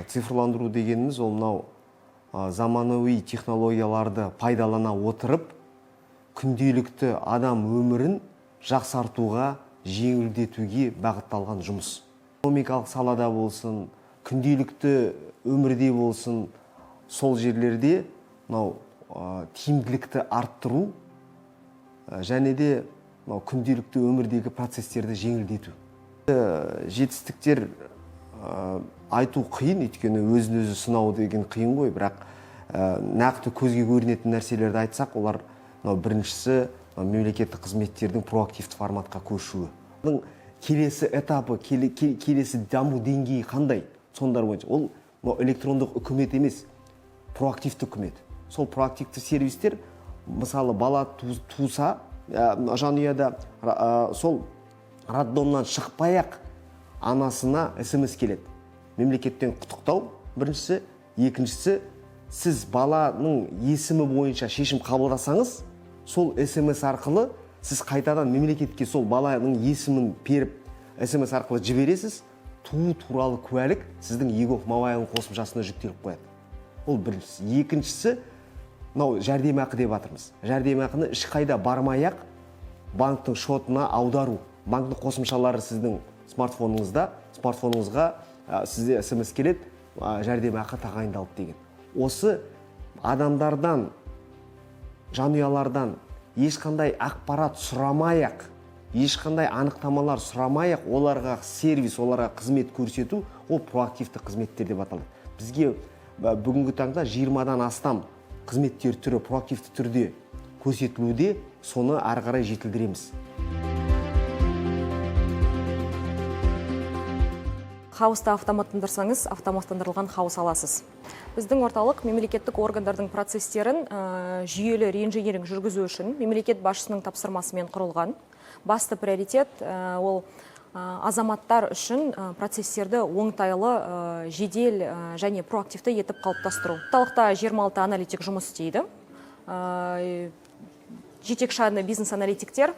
Цифрландыру дегеніміз ол мынау заманауи технологияларды пайдалана отырып, күнделікті адам өмірін жақсартуға, жеңілдетуге бағытталған жұмыс. Экономикалық салада болсын, күнделікті өмірде болсын, сол жерлерде мынау тиімділікті арттыру және де мынау күнделікті өмірдегі процестерді жеңілдету. Жетістіктер айту қиын, өйткені өзін өзі сынау деген қиын ғой, бірақ нақты көзге көрінетін нәрселерді айтсақ, олар мынау біріншісі мынау мемлекеттік қызметтердің проактивті форматқа көшуі. Келесі этапы, келесі даму деңгейі қандай, сондар бойынша ол мынау электрондық үкімет емес, проактивті үкімет. Сол проактивті сервистер, мысалы, бала туса, жанұяда, сол роддомнан шықпай ақ анасына СМС келеді мемлекеттен, құттықтау біріншісі. Екіншісі, сіз баланың есімі бойынша шешім қабылдасаңыз, сол СМС арқылы сіз қайтадан мемлекетке сол баланың есімін беріп, СМС арқылы жібересіз, туу туралы куәлік сіздің eGov Mobile қосымшасына жүктеліп қояды. Ол біріншісі. Екіншісі, мынау жәрдемақы деп жатырмыз. Жәрдемақыны ешқайда бармай ақ банктің шотына аудару. Банктің қосымшалары сіздің смартфоныңызда, смартфоныңызға сізде СМС келеді, жәрдемақы тағайындалды деген. Осы адамдардан, жанұялардан ешқандай ақпарат сұрамай ақ, ешқандай анықтамалар сұрамай ақ оларға сервис, оларға қызмет көрсету, ол проактивті қызметтер деп аталады. Бізге бүгінгі таңда 20-дан астам қызметтер түрі проактивті түрде көрсетілуде, соны ары қарай жетілдіреміз. Хаосты автоматтандырсаңыз, автоматтандырылған хаос аласыз. Біздің орталық мемлекеттік органдардың процестерін жүйелі реинжиниринг жүргізу үшін мемлекет басшысының тапсырмасымен құрылған. Басты приоритет ол азаматтар үшін процестерді оңтайлы, жедел және проактивті етіп қалыптастыру. Орталықта 26 аналитик жұмыс істейді. Жетекші бизнес-аналитиктер,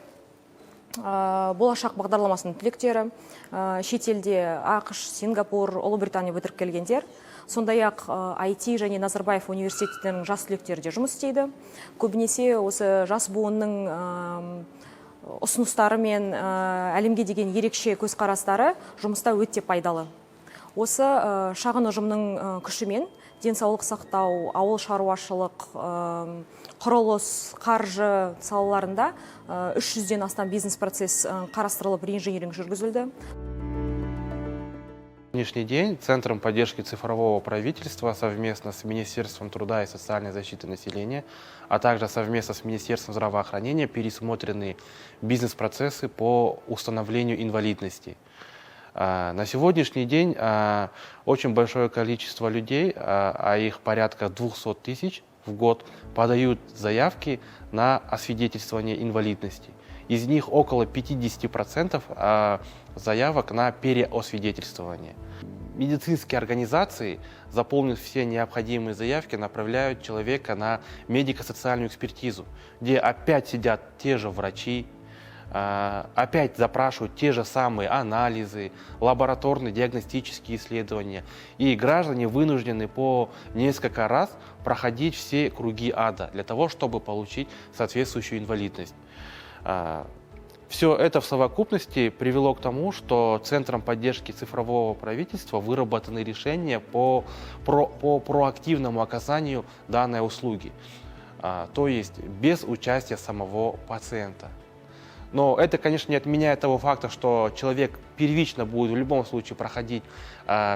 Болашақ бағдарламасының түлектері, шетелде АҚШ, Сингапур, Ұлыбритания бітіріп келгендер, сондай ақ IT және Назарбаев университетінің жас түлектері де жұмыс істейді. Көбінесе осы жас буынның ұсыныстары мен әлемге деген ерекше көзқарастары жұмыста өте пайдалы. Осы шағын ұжымның күшімен денсаулық сақтау, ауыл шаруашылық, құрылыс, қаржы салаларында 300-ден астам бизнес процесс қарастырылып, реинжиниринг жүргізілді. Сегодняшний день Центром поддержки цифрового правительства совместно с Министерством труда и социальной защиты населения, а также совместно с Министерством здравоохранения пересмотрены бизнес-процессы по установлению инвалидности. На сегодняшний день очень большое количество людей, а их порядка 200 тысяч в год, подают заявки на освидетельствование инвалидности. Из них около 50% заявок на переосвидетельствование. Медицинские организации, заполнив все необходимые заявки, направляют человека на медико-социальную экспертизу, где опять сидят те же врачи, опять запрашивают те же самые анализы, лабораторные, диагностические исследования. И граждане вынуждены по несколько раз проходить все круги ада для того, чтобы получить соответствующую инвалидность. Все это в совокупности привело к тому, что Центром поддержки цифрового правительства выработаны решения по проактивному оказанию данной услуги, то есть без участия самого пациента. Но это, конечно, не отменяет того факта, что человек первично будет в любом случае проходить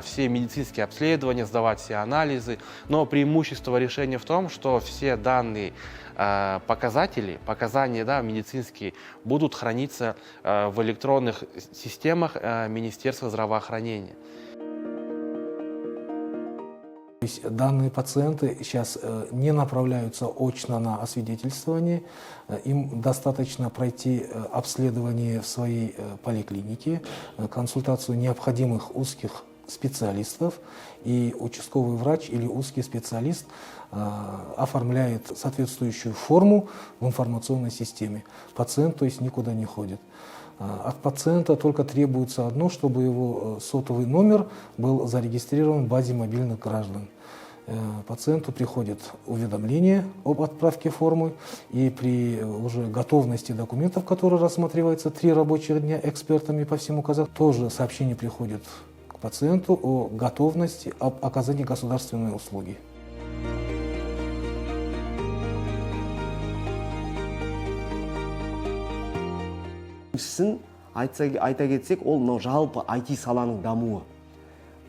все медицинские обследования, сдавать все анализы. Но преимущество решения в том, что все данные показатели, показания, да, медицинские будут храниться в электронных системах Министерства здравоохранения. То есть данные пациенты сейчас не направляются очно на освидетельствование, им достаточно пройти обследование в своей поликлинике, консультацию необходимых узких специалистов, и участковый врач или узкий специалист оформляет соответствующую форму в информационной системе. Пациент, то есть, никуда не ходит. От пациента только требуется одно, чтобы его сотовый номер был зарегистрирован в базе мобильных граждан. Пациенту приходит уведомление об отправке формы, и при уже готовности документов, которые рассматриваются 3 рабочих дня экспертами по всему Казахстану, тоже сообщение приходит к пациенту о готовности об оказании государственной услуги. Екіншісін айта кетсек, ол мынау жалпы IT саланың дамуы.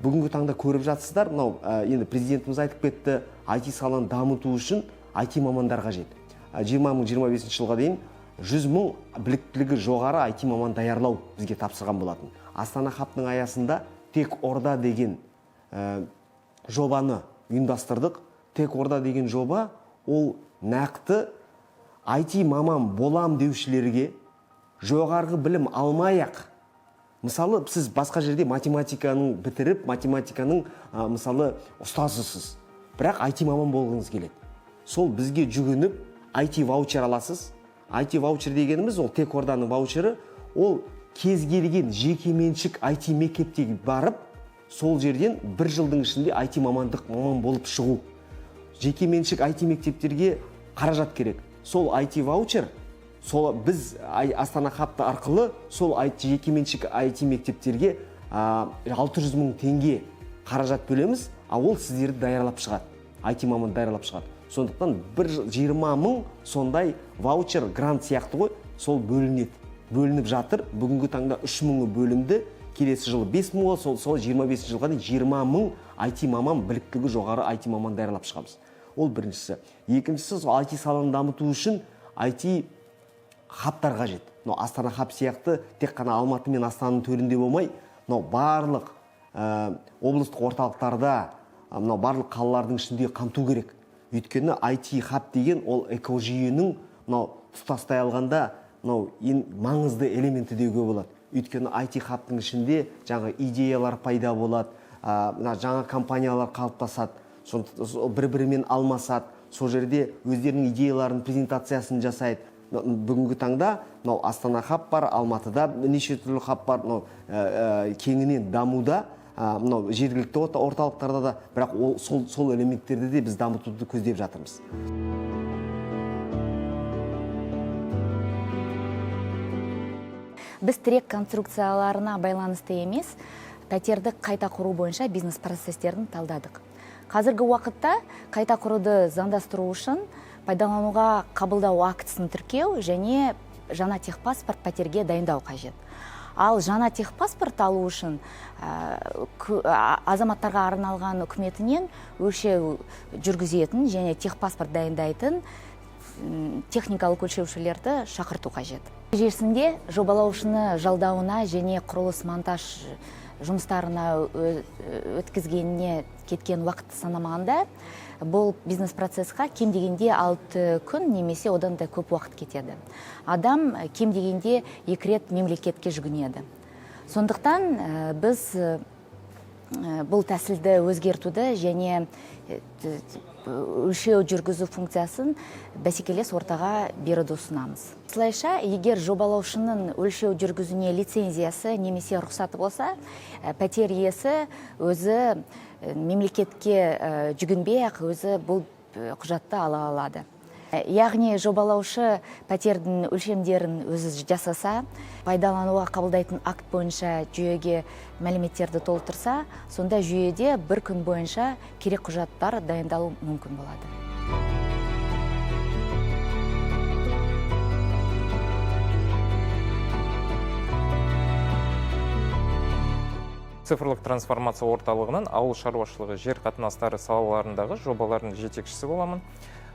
Бүгінгі таңда көріп жатсыздар, мынау енді президентіміз айтып кетті, IT саланы дамыту үшін IT мамандар қажет. 2025 жылға дейін 100 мың біліктілігі жоғары IT маман даярлау бізге тапсырған болатын. Астана хабтың аясында Тек Орда деген жобаны ұйымдастырдық. Тек Орда деген жоба ол нақты IT маман болам деушілерге жоғарғы білім алмай ақ, мысалы, сіз басқа жерде математиканың бітіріп, математиканың мысалы, ұстазысыз, бірақ IT маман болғыңыз келеді, сол бізге жүгініп, IT ваучер аласыз. IT ваучер дегеніміз ол Тек Орданың ваучері. Ол кез келген жекеменшік IT мектепте барып, сол жерден бір жылдың ішінде IT мамандық маман болып шығу. Жекеменшік IT мектептерге қаражат керек. Сол IT ваучер, сол біз Астана хабты арқылы сол IT, жекеменшік IT мектептерге 600 мың теңге қаражат бөлеміз, а ол сіздерді даярлап шығады, IT маман даярлап шығады. Сондықтан 20 мың сондай ваучер, грант сияқты ғой, сол бөлінеді, бөлініп жатыр. Бүгінгі таңда 3 мыңы бөлінді, келесі жылы 5 мың болады. Сол 25 жылға дейін 20 мың IT маман, біліктілігі жоғары IT маман даярлап шығамыз. Ол біріншісі. Екіншісі, сол IT саланы дамыту үшін IT хабтар қажет. Мынау Астана хаб сияқты тек қана Алматы мен Астананың төрінде болмай, мынау барлық облыстық орталықтарда, мынау барлық қалалардың ішінде қамту керек. Өйткені IT хаб деген ол экожүйенің мынау тұтастай алғанда мынау ең маңызды элементі деуге болады. Өйткені IT хабтың ішінде жаңа идеялар пайда болады, мына жаңа компаниялар қалыптасады, бір бірімен алмасады, сол жерде өздерінің идеяларын, презентациясын жасайды. Бүгінгі таңда мынау Астана хаб бар, Алматыда неше түрлі хаб бар, мынау кеңінен дамуда, мынау жергілікті орталықтарда да, бірақ ол сол элементтерді де біз дамытуды көздеп жатырмыз. Біз тірек конструкцияларына байланысты емес, пәтерді қайта құру бойынша бизнес процестерін талдадық. Қазіргі уақытта қайта құруды заңдастыру үшін пайдалануға қабылдау актісін тіркеу және жаңа техпаспорт пәтерге дайындау қажет. Ал жаңа техпаспорт алу үшін азаматтарға арналған үкіметінен өлшеу жүргізетін және техпаспорт дайындайтын техникалық өлшеушілерді шақырту қажет. Нәтижесінде жобалаушыны жалдауына және құрылыс монтаж жұмыстарына өткізгеніне кеткен уақытты санамағанда, бұл бизнес процессқа кем дегенде 6 күн немесе одан да көп уақыт кетеді. Адам кем дегенде екі рет мемлекетке жүгінеді. Сондықтан біз бұл тәсілді өзгертуді және өлшеу жүргізу функциясын бәсекелес ортаға беруді ұсынамыз. Осылайша, егер жобалаушының өлшеу жүргізуіне лицензиясы немесе рұқсаты болса, пәтер иесі өзі мемлекетке жүгінбей ақ өзі бұл құжатты ала алады. Яғни жобалаушы пәтердің өлшемдерін өзі жасаса, пайдалануға қабылдайтын акт бойынша жүйеге мәліметтерді толтырса, сонда жүйеде бір күн бойынша керек құжаттар дайындалу мүмкін болады. Цифрлық трансформация орталығының ауыл шаруашылығы, жер қатынастары салаларындағы жобалардың жетекшісі боламын.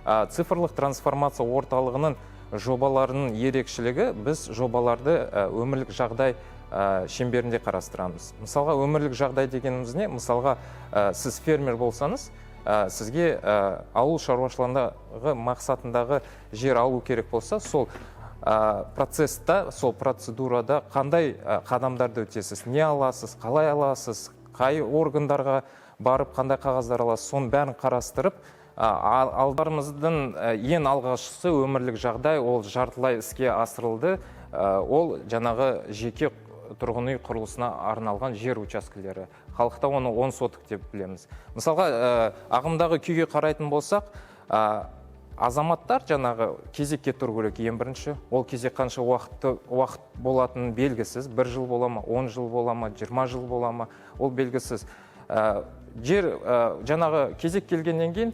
Цифрлық трансформация орталығының жобаларының ерекшелігі: біз жобаларды өмірлік жағдай шеңберінде қарастырамыз. Мысалға, өмірлік жағдай дегеніміз не? Мысалға, сіз фермер болсаңыз, сізге ауыл шаруашылығындағы мақсатындағы жер алу керек болса, сол процесста, сол процедурада қандай қадамдарды өтесіз, не аласыз, қалай аласыз, қай органдарға барып қандай қағаздар аласыз, соның бәрін қарастырып, Алдарымыздың ең алғашқысы өмірлік жағдай, ол жартылай іске асырылды. Ол жаңағы жеке тұрғын үй құрылысына арналған жер учаскелері. Халықта оны 10 соток деп білеміз. Мысалға, ағымдағы күйге қарайтын болсақ, азаматтар жаңағы кезекке тұру керек ең бірінші. Ол кезек қанша уақыт болатынын белгісіз. 1 жыл бола ма, 10 жыл бола ма, 20 жыл бола ма, ол белгісіз. Жер жаңағы кезек келгеннен кейін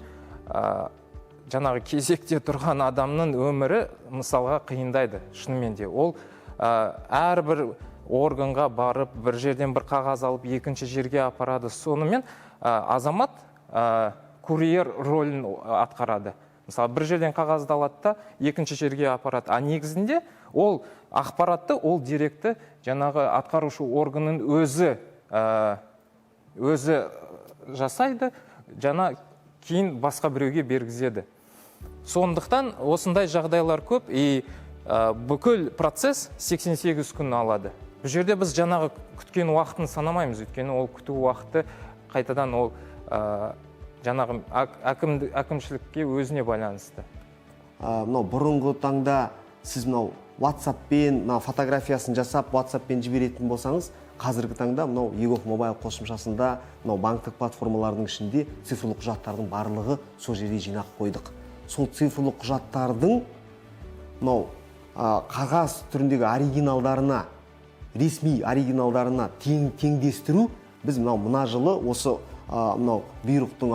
жаңағы кезекте тұрған адамның өмірі мысалға қиындайды шынымен де. Ол әрбір органға барып, бір жерден бір қағаз алып, екінші жерге апарады. Сонымен азамат курьер рөлін атқарады. Мысалы, бір жерден қағазды алады да, екінші жерге апарады. А негізінде ол ақпаратты, ол деректі жаңағы атқарушы органның өзі жасайды, жаңа кейін басқа біреуге бергізеді. Сондықтан осындай жағдайлар көп, и бүкіл процесс 88 күн алады. Бұл жерде біз жаңағы күткен уақытын санамаймыз, өйткені ол күту уақыты қайтадан ол жаңағы әкімшілікке өзіне байланысты. Мынау бұрынғы таңда сіз мынау WhatsApp-пен, мынау фотографиясын жасап WhatsApp-пен жіберетін болсаңыз, қазіргі таңда мынау eGov Mobile қосымшасында, мынау банктік платформалардың ішінде цифрлық құжаттардың барлығы сол жерде жинақ қойдық. Сол цифрлық құжаттардың мынау қағаз түріндегі оригиналдарына, ресми оригиналдарына теңдестіру біз мынау мына жылы осы, мынау бұйрықтың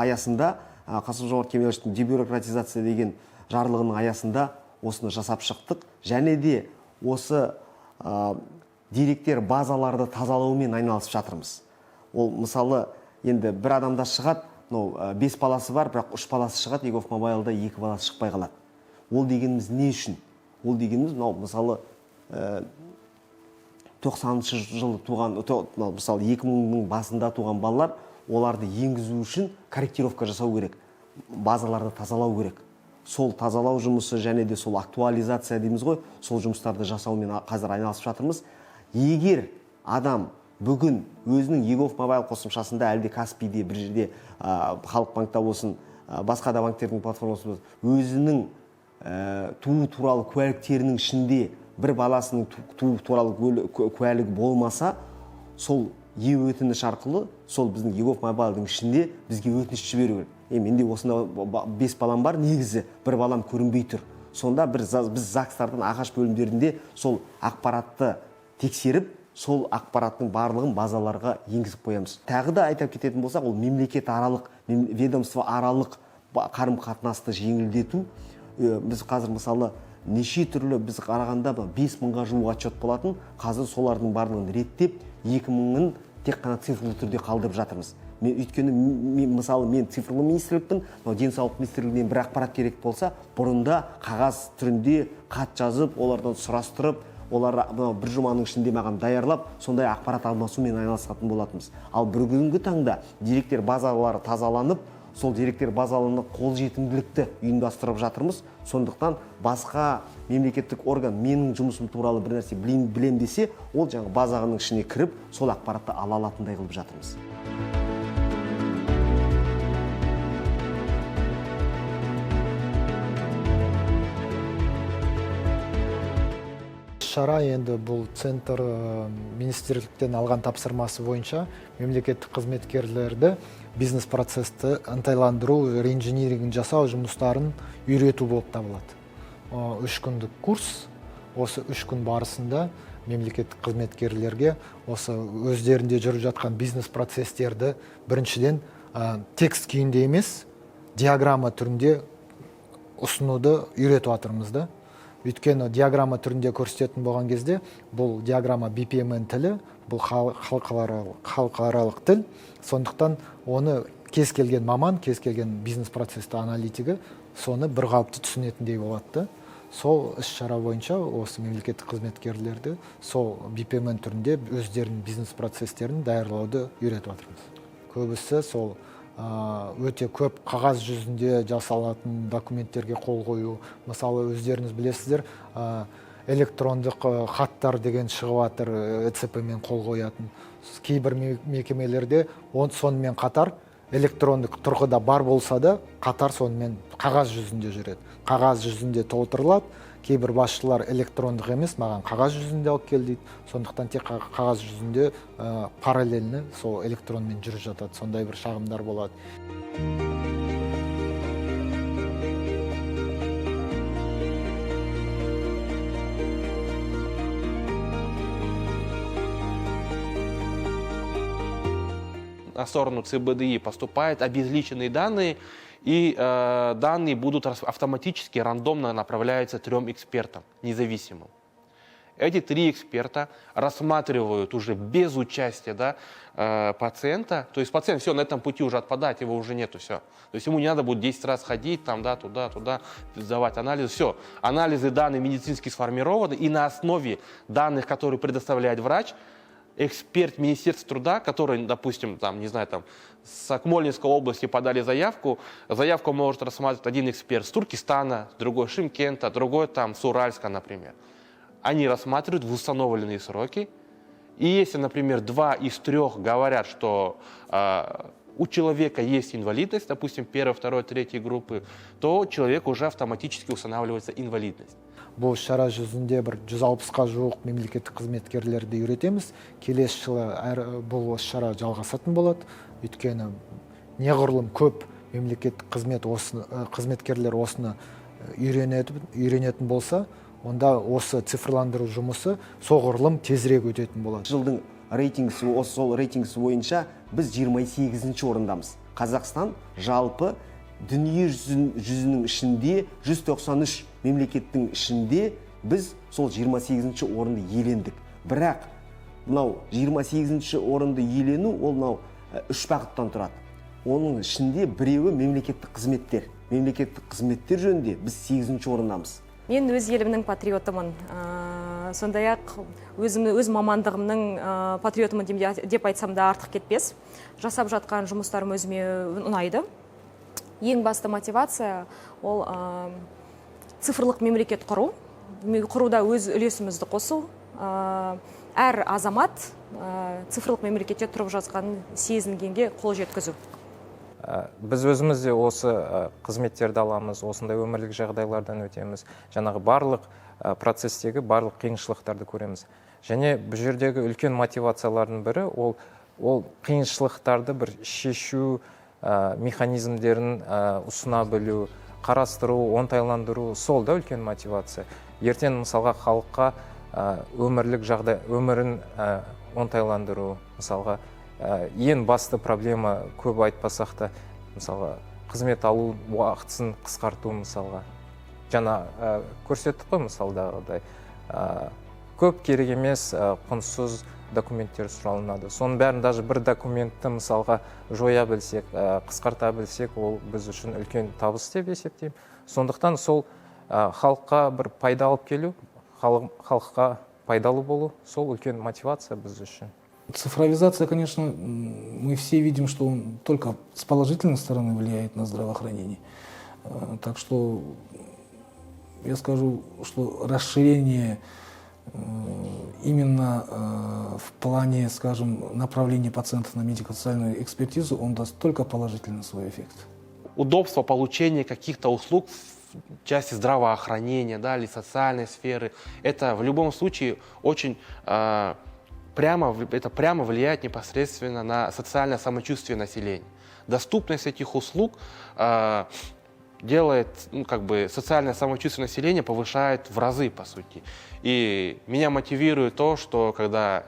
аясында, Қасым-Жомарт Кемеловичтің дебюрократизация деген жарлығының аясында осыны жасап шықтық. Және де осы деректер базаларды тазалаумен айналысып жатырмыз. Ол мысалы енді бір адамда шығады, мынау, 5 баласы бар, бірақ 3 баласы шығады, eGov Mobile'да 2 баласы шықпай қалады. Ол дегеніміз не үшін? Ол дегеніміз мынау мысалы, тоқсаныншы жылы туған, мынау мысалы екі мыңның басында туған балалар, оларды енгізу үшін корректировка жасау керек, базаларды тазалау керек. Сол тазалау жұмысы және де сол актуализация дейміз ғой, сол жұмыстарды жасаумен қазір айналысып жатырмыз. Егер адам бүгін өзінің eGov Mobile қосымшасында, әлде Каспийде бір жерде, Халық банкта болсын, басқа да банктердің платформасы болсын, өзінің туу туралы куәліктерінің ішінде бір баласының туу туралы куәлігі болмаса, сол е-өтініш арқылы, сол біздің eGov Mobile'дың ішінде бізге өтініш жіберу керек. Менде осында 5 балам бар, негізі бір балам көрінбей тұр. Сонда біз ЗАГСтардың ағаш бөлімдерінде сол ақпаратты тексеріп, сол ақпараттың барлығын базаларға енгізіп қоямыз. Тағы да айтып кететін болсақ, ол мемлекет аралық, ведомство аралық қарым-қатынасты жеңілдету. Біз қазір мысалы неше түрлі біз қарағанда бес мыңға жуық отчет болатын, қазір солардың барлығын реттеп, екі мыңын тек қана цифрлы түрде қалдырып жатырмыз. Мен өйткені мысалы мен цифрлы министрлікпін, мынау денсаулық министрлігінен бір ақпарат керек болса, бұрында қағаз түрінде хат жазып, олардан сұрастырып, олар мынау бір жұманың ішінде маған даярлап, сондай ақпарат алмасумен айналысатын болатынбыз. Ал бүгінгі таңда деректер базалары тазаланып, сол деректер базаларына қолжетімділікті ұйымдастырып жатырмыз. Сондықтан басқа мемлекеттік орган менің жұмысым туралы бір нәрсе білем десе, ол жаңағы базаның ішіне кіріп, сол ақпаратты ала алатындай қылып жатырмыз. Шара енді бұл центр министрліктен алған тапсырмасы бойынша мемлекеттік қызметкерлерді бизнес процессті ынтайландыру, реинжинирингін жасау жұмыстарын үйрету болып табылады. 3 күндік курс. Осы 3 күн барысында мемлекеттік қызметкерлерге осы өздерінде жүріп жатқан бизнес процесстерді біріншіден текст күйінде емес, диаграмма түрінде ұсынуды үйретіп жатырмыз да. Өйткені диаграмма түрінде көрсететін болған кезде, бұл диаграмма би пи эм тілі, бұл халықаралық тіл. Сондықтан оны кез келген маман, кез келген бизнес процессті аналитигі соны бір қалыпты түсінетіндей болады да. Сол іс-шара бойынша осы мемлекеттік қызметкерлерді сол би пи эм түрінде өздерінің бизнес процесстерін даярлауды үйретіп жатырмыз. Көбісі сол өте көп қағаз жүзінде жасалатын документтерге қол қою. Мысалы, өздеріңіз білесіздер, электрондық хаттар деген шығып жатыр, Э Ц П мен қол қоятын. Кейбір мекемелерде сонымен қатар Электрондық тұрғыда бар болса да, қатар сонымен қағаз жүзінде жүреді, қағаз жүзінде толтырылады. Кейбір басшылар электрондық емес, маған қағаз жүзінде алып кел дейді. Сондықтан тек қағаз жүзінде параллельно сол электронмен жүріп жатады, сондай бір шағымдар болады. На сторону ЦБДИ поступают обезличенные данные, и данные будут автоматически, рандомно направляются трем экспертам независимым. Эти три эксперта рассматривают уже без участия, да, пациента. То есть пациент все, на этом пути уже отпадает, его уже нету, все. То есть ему не надо будет 10 раз ходить там, да, туда, туда, сдавать анализы. Все, анализы, данные медицинские сформированы, и на основе данных, которые предоставляет врач, эксперт Министерства труда, который, допустим, там, не знаю, там, с Акмолинской области подали заявку, заявку может рассматривать один эксперт с Туркестана, другой с Шымкента, другой там с Уральска, например. Они рассматривают в установленные сроки. И если, например, два из трех говорят, что у человека есть инвалидность, допустим, первой, второй, третьей группы, то человеку уже автоматически устанавливается инвалидность. Бұл шара жүзінде бір 160-қа жуық мемлекеттік қызметкерлерді үйретеміз. Келесі жылы бұл іс-шара жалғасатын болады, өйткені неғұрлым көп мемлекеттік қызмет осы, қызметкерлер осыны үйренетін болса, онда осы цифрландыру жұмысы соғұрлым тезірек өтетін болады. Жылдың рейтингісі, осы сол рейтингісі бойынша біз 28 орындамыз. Қазақстан жалпы дүние жүзінің ішінде 193 мемлекеттің ішінде біз сол 28 орынды иелендік. Бірақ мынау 28 орынды иелену ол мынау үш бағыттан тұрады. Оның ішінде біреуі мемлекеттік қызметтер. Мемлекеттік қызметтер жөнінде біз 8 орындамыз. Мен өз елімнің патриотымын. Сондай-ақ өз мамандығымның патриотымын деп айтсам да артық кетпес. Жасап жатқан жұмыстарым өзіме ұнайды. Ең басты мотивация ол цифрлық мемлекет құру. Құруда өз үлесімізді қосу. Әр азамат цифрлық мемлекетте тұрып жатқанын сезінгенге қол жеткізу. Біз өзіміз де осы қызметтерді аламыз, осындай өмірлік жағдайлардан өтеміз. Жаңағы барлық процестегі барлық қиыншылықтарды көреміз. Және бұл жердегі үлкен мотивациялардың бірі ол қиыншылықтарды бір шешу механизмдерін ұсына білу, қарастыру, оңтайландыру, сол да үлкен мотивация. Ертең мысалға халыққа өмірлік жағдай, өмірін оңтайландыру, мысалға ең басты проблема, көп айтпасақ та, мысалға қызмет алу уақытысын қысқарту, мысалға. Жаңа көрсеттік қой мысалдағыдай. Көп керек емес, құнсыз документтер сұралынады. Соның бәрін даже бір документті мысалға жоя білсек, қысқарта білсек, ол біз үшін үлкен табыс деп есептеймін. Сондықтан сол халыққа бір пайда алып келу, халыққа пайдалы болу, сол үлкен мотивация біз үшін. Цифровизация, конечно, мы все видим, что он только с положительной стороны влияет на здравоохранение. Так что я скажу, что расширение именно в плане, скажем, направления пациентов на медико-социальную экспертизу, он даст только положительный свой эффект. Удобство получения каких-то услуг в части здравоохранения, да, или социальной сферы, это в любом случае очень прямо, это прямо влияет непосредственно на социальное самочувствие населения. Доступность этих услуг делает, ну, как бы социальное самочувствие населения повышает в разы, по сути. И меня мотивирует то, что когда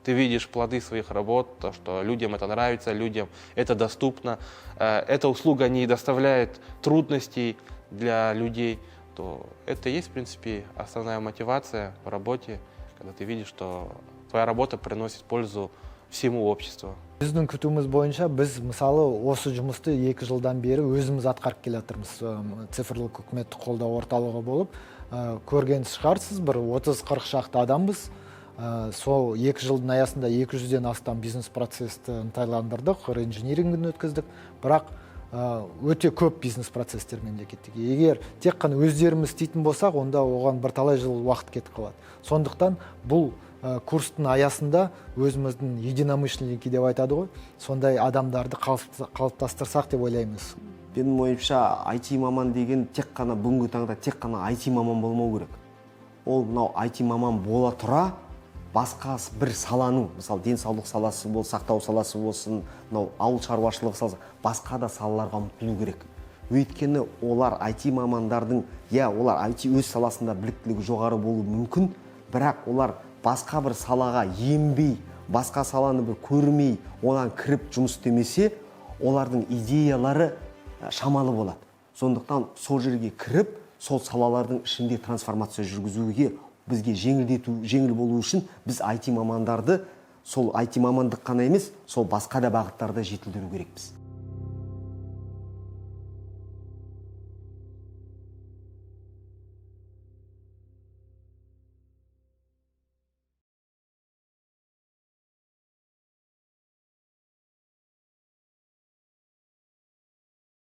ты видишь плоды своих работ, то, что людям это нравится, людям это доступно, эта услуга не доставляет трудностей для людей, то это и есть, в принципе, основная мотивация в работе, когда ты видишь, что твоя работа приносит пользу всему обществу. Біздің күтуіміз бойынша біз, мысалы, осы жұмысты 2 жылдан бері өзіміз атқарып келе жатырмыз. Цифрлық үкіметті қолдау орталығы болып, көрген шығарсыз, бір 30-40 шақты адамбыз. Сол 2 жылдың аясында 200-ден астам бизнес-процесті ынтайландырдық, реинжинирингін өткіздік. Бірақ өте көп бизнес-процесстер мемлекеттегі. Егер тек қана өздеріміз істейтін болсақ, онда оған бірталай жыл уақыт кетіп қалады. Сондықтан бұл Курстың аясында өзіміздің единомышленники деп айтады ғой, сондай адамдарды қалыптастырсақ деп ойлаймыз. Менің ойымша, IT маман деген тек қана, бүгінгі таңда тек қана IT маман болмау керек. Ол мынау IT маман бола тұра, басқа бір саланың, мысалы, денсаулық саласы болсын, сақтау саласы болсын, мынау ауыл шаруашылығы саласы, басқа да салаларға ұмтылу керек. Өйткені олар IT мамандардың, иә, олар IT өз саласында біліктілігі жоғары болуы мүмкін, бірақ олар басқа бір салаға енбей, басқа саланы бір көрмей, одан кіріп жұмыс істемесе, олардың идеялары шамалы болады. Сондықтан сол жерге кіріп, сол салалардың ішінде трансформация жүргізуге бізге жеңілдету, жеңіл болу үшін біз IT мамандарды сол IT мамандық қана емес, сол басқа да бағыттарда жетілдіру керекпіз.